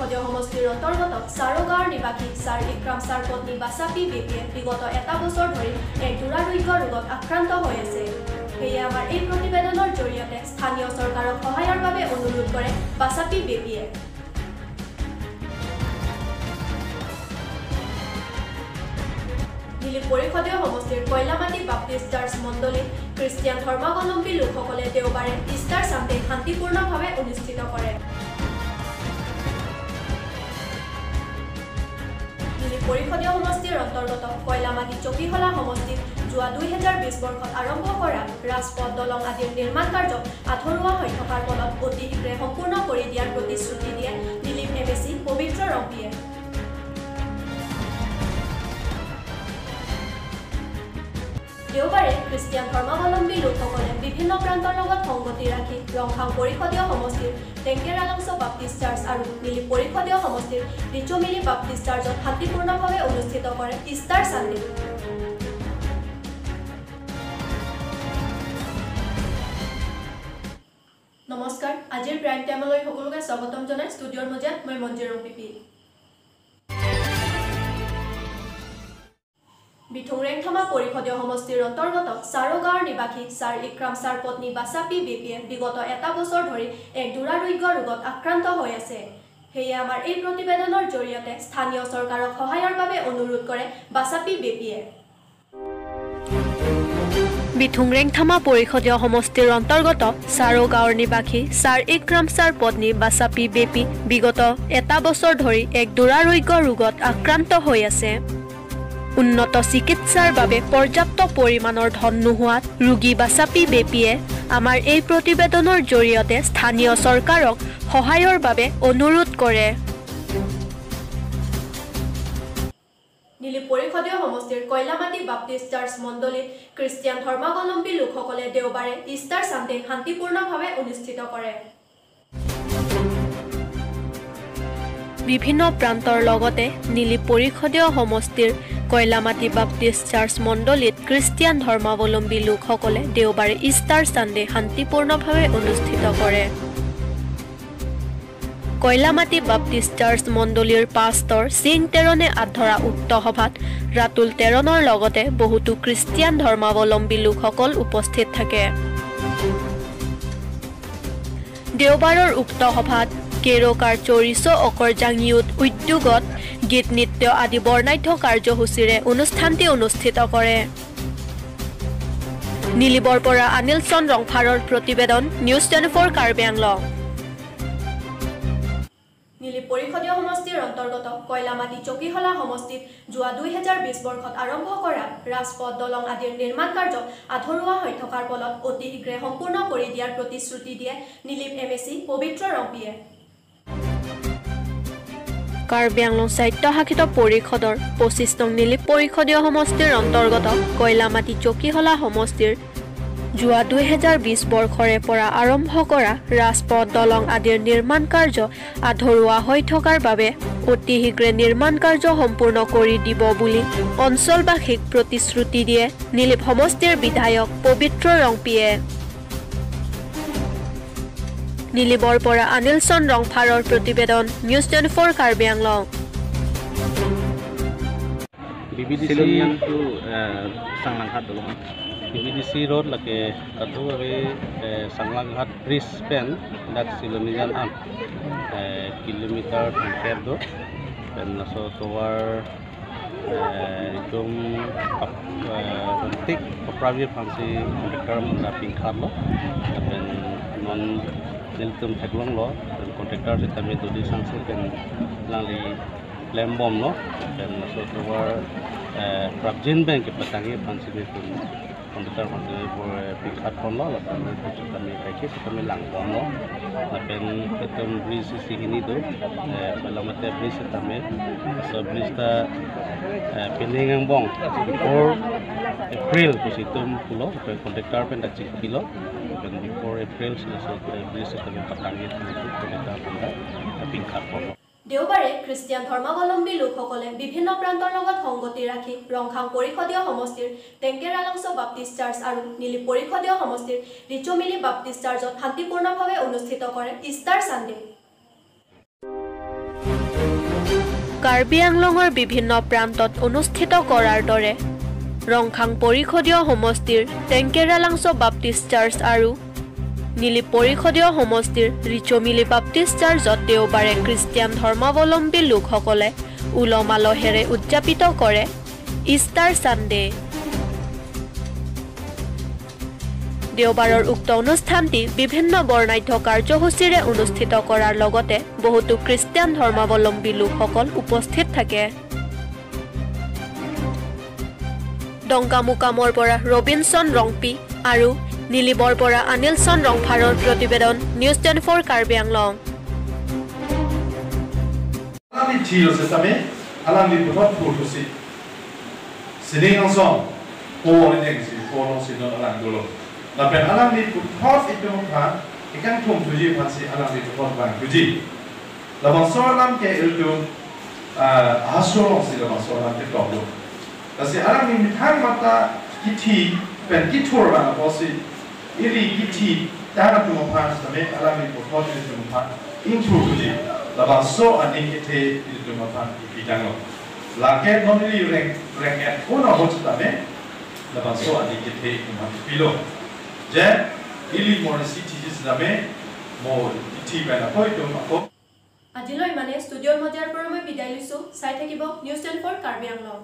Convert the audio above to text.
পৰিষদীয় সমষ্টিৰ অন্তৰ্গত চাৰগাঁৱৰ নিবাসী ছাৰ ইক্ৰাম ছাৰ পত্নী বাচাপি বেপীয়ে বিগত এটা বছৰ ধৰি এক দুৰাৰোগ্য ৰোগত আক্ৰান্ত হৈ আছে। সেয়ে আমাৰ এই প্ৰতিবেদনৰ জৰিয়তে স্থানীয় চৰকাৰক সহায়ৰ বাবে অনুৰোধ কৰে বাচাপি বেপীয়ে। দিলীপ পৰিষদীয় সমষ্টিৰ কয়লামাটি বাপ্টিষ্ট চাৰ্চ মণ্ডলীত খ্ৰীষ্টিয়ান ধৰ্মাৱলম্বী লোকসকলে দেওবাৰে ইষ্টাৰ চানডে শান্তিপূৰ্ণভাৱে অনুষ্ঠিত কৰে। দিলীপ পৰিষদীয় সমষ্টিৰ অন্তৰ্গত কয়লামাটি চকীহলা সমষ্টিত যোৱা 2020 বৰ্ষত আৰম্ভ কৰা ৰাজপথ, দলং আদিৰ নিৰ্মাণ কাৰ্য আধৰুৱা হৈ থকাৰ ফলত অতি শীঘ্ৰে সম্পূৰ্ণ কৰি দিয়াৰ প্ৰতিশ্ৰুতি দিয়ে দিলীপ এম এ চি পবিত্ৰ ৰংপিয়ে। দেওবাৰে খ্ৰীষ্টিয়ান ধৰ্মাৱলম্বী লোকসকলে বিভিন্ন প্ৰান্তৰ লগত সংগতি ৰাখি ৰংখাং পৰিষদীয় সমষ্টিৰ টেংকেৰালংছ বাপ্টিষ্ট চাৰ্চ আৰু নিলিপ পৰিষদীয় সমষ্টিৰ ৰিচমিলি বাপ্টিষ্ট চাৰ্চত শান্তিপূৰ্ণভাৱে অনুষ্ঠিত কৰে ইষ্টাৰ চানডে। নমস্কাৰ, আজিৰ প্ৰাইম টাইমলৈ সকলোকে স্বাগতম জনাই ষ্টুডিঅ'ৰ মজিয়াত মই মঞ্জিৰ ৰংপিপি। বিথুংৰেংথামা পৰিষদীয় সমষ্টিৰ অন্তৰ্গত চাৰগাঁৱৰ নিবাসী ছাৰ ইক্ৰাম ছাৰ পত্নী বাচাপি বেপীয়ে বিগত এটা বছৰ ধৰি এক দুৰাৰোগ্য ৰোগত আক্ৰান্ত হৈ আছে। সেয়ে আমাৰ এই প্ৰতিবেদনৰ জৰিয়তে স্থানীয় চৰকাৰক সহায়ৰ বাবে অনুৰোধ কৰে বাচাপি বেপীয়ে। বিথুংৰেংথামা পৰিষদীয় সমষ্টিৰ অন্তৰ্গত চাৰগাঁৱৰ নিবাসী ছাৰ ইক্ৰাম ছাৰ পত্নী বাচাপি বেপী বিগত এটা বছৰ ধৰি এক দুৰাৰোগ্য ৰোগত আক্ৰান্ত হৈ আছে। উন্নত চিকিৎসাৰ বাবে পৰ্যাপ্ত পৰিমাণৰ ধন নোহোৱাত ৰোগী বাচাপি বেপীয়ে আমাৰ এই প্ৰতিবেদনৰ জৰিয়তে স্থানীয় চৰকাৰক সহায়ৰ বাবে অনুৰোধ কৰে। নিলিপ পৰিষদীয় সমষ্টিৰ কয়লামাটি বাপ্টিষ্ট চাৰ্চ মণ্ডলীত খ্ৰীষ্টিয়ান ধৰ্মাৱলম্বী লোকসকলে দেওবাৰে ইষ্টাৰ চানডে শান্তিপূৰ্ণভাৱে অনুষ্ঠিত কৰে। বিভিন্ন প্ৰান্তৰ লগতে নিলিপ পৰিষদীয় সমষ্টিৰ কয়লামাটি বাপ্টিষ্ট চাৰ্চ মণ্ডলীত খ্ৰীষ্টিয়ান ধৰ্মাৱলম্বী লোকসকলে দেওবাৰে ইষ্টাৰ চানডে শান্তিপূৰ্ণভাৱে অনুষ্ঠিত কৰে। কয়লামাটি বাপ্টিষ্ট চাৰ্চ মণ্ডলীৰ পাষ্টৰ সিং টেৰণে আঁত ধৰা উক্ত সভাত ৰাতুল টেৰণৰ লগতে বহুতো খ্ৰীষ্টিয়ান ধৰ্মাৱলম্বী লোকসকল উপস্থিত থাকে। দেওবাৰৰ উক্ত সভাত কেৰকাৰ চৰিচ অকৰজাং ইউথ উদ্যোগত গীত, নৃত্য আদি বৰ্ণাঢ্য কাৰ্যসূচীৰে অনুষ্ঠানটি অনুষ্ঠিত কৰে। নীলিবৰ পৰা অনিল চন্দ ৰংফাৰৰ প্ৰতিবেদন, নিউজ 24 কাৰ্বি আংলং। নীলিপ পৰিষদীয় সমষ্টিৰ অন্তৰ্গত কয়লামাটি চকীহলা সমষ্টিত যোৱা 2020 বৰ্ষত আৰম্ভ কৰা ৰাজপথ, দলং আদিৰ নিৰ্মাণ কাৰ্য আধৰুৱা হৈ থকাৰ ফলত অতি শীঘ্ৰে সম্পূৰ্ণ কৰি দিয়াৰ প্ৰতিশ্ৰুতি দিয়ে নীলিপ এম এ চি পবিত্ৰ ৰংপিয়ে। কাৰ্বি আংলং স্বায়ত্তশাসিত পৰিষদৰ 25 নং নীলিপ পৰিষদীয় সমষ্টিৰ অন্তৰ্গত কয়লামাটি চকীহলা সমষ্টিৰ যোৱা 2020 বৰ্ষৰে পৰা আৰম্ভ কৰা ৰাজপথ, দলং আদিৰ নিৰ্মাণ কাৰ্য আধৰুৱা হৈ থকাৰ বাবে অতি শীঘ্ৰে নিৰ্মাণ কাৰ্য সম্পূৰ্ণ কৰি দিব বুলি অঞ্চলবাসীক প্ৰতিশ্ৰুতি দিয়ে নীলিপ সমষ্টিৰ বিধায়ক পবিত্ৰ ৰংপিয়ে। নীলিবৰ পৰা অনিল চন্দ ৰংফাৰৰ প্ৰতিবেদন, news 24 Karbi Anglong. BBDC to Sanglanghat দলং। BBDC road lake katu abe Sanglanghat bridge pen dak Silonijan am kilometer thangker do pen naso tower itum tik pravi phansi contractor la pingkhat lo pen non niltum thaklong lo pen contractor se tame dodi sangse pen langli lembom lo pen naso tower prabjin bank ke patangi phansi be pen contractor phansi pingkhat phon lo la pen tame kaike tame langbom lo la pen itum bridge sihini do pelamate bridge tame so bridge ta peningang bong before April kusitum pulo pen contractor pen da chikilo pen before April so bridge tame patangi contractor pen da pingkhat phon lo। দেওবাৰে Christian ধৰ্মাৱলম্বী লোকসকলে বিভিন্ন প্ৰান্তৰ লগত সংগতি ৰাখি ৰংখাং পৰিষদীয় সমষ্টিৰ টেংকেৰালংছ বাপ্টিষ্ট চাৰ্চ আৰু নীলিপ পৰিষদীয় সমষ্টিৰ ৰিচমিলি বাপ্টিষ্ট চাৰ্চত শান্তিপূৰ্ণভাৱে অনুষ্ঠিত কৰে ইষ্টাৰ চানডে। কাৰ্বি আংলঙৰ বিভিন্ন প্ৰান্তত অনুষ্ঠিত কৰাৰ দৰে ৰংখাং পৰিষদীয় সমষ্টিৰ টেংকেৰালাংছ বাপ্টিষ্ট চাৰ্চ আৰু নীলি পৰিষদীয় সমষ্টিৰ ৰিচমিলি বাপ্টিষ্ট চাৰ্চত দেওবাৰে খ্ৰীষ্টিয়ান ধৰ্মাৱলম্বী লোকসকলে উলহ মালহেৰে উদযাপিত কৰে ইষ্টাৰ ছানডে। দেওবাৰৰ উক্ত অনুষ্ঠানটি বিভিন্ন বৰ্ণাঢ্য কাৰ্যসূচীৰে অনুষ্ঠিত কৰাৰ লগতে বহুতো খ্ৰীষ্টিয়ান ধৰ্মাৱলম্বী লোকসকল উপস্থিত থাকে। ডংকামুকামৰ পৰা ৰবিনছন ৰংপি আৰু নীলিবৰ পৰা আনিলছন ৰংফাৰৰ প্ৰতিবেদন, news 24 Karbi Anglong. La pen alang ni puthot itu mukha ikan thum tuji phansi alang ni puthot bang tuji la bang so lam ke iltu aso si la bang so lam ke top lo la si alang ni mithang mata kithi pen kithur bang aposi iri kithi ta na tu mukha same alang ni puthot itu mukha in thu tuji la bang so ani kithe itu mukha ipitang lo la ke non li reng reng et kono hot ta me la bang so ani kithe itu mukha pilo যে ইলি মৰসি চিজিস নামে মোৰ ইটি বেনা কইতো মাকো। আজিলৈ মানে ষ্টুডিঅ'ৰ মজিয়াৰ পৰা মই বিদায় লৈছোঁ। চাই থাকিব নিউজ 24 কাৰ্বি আংলং।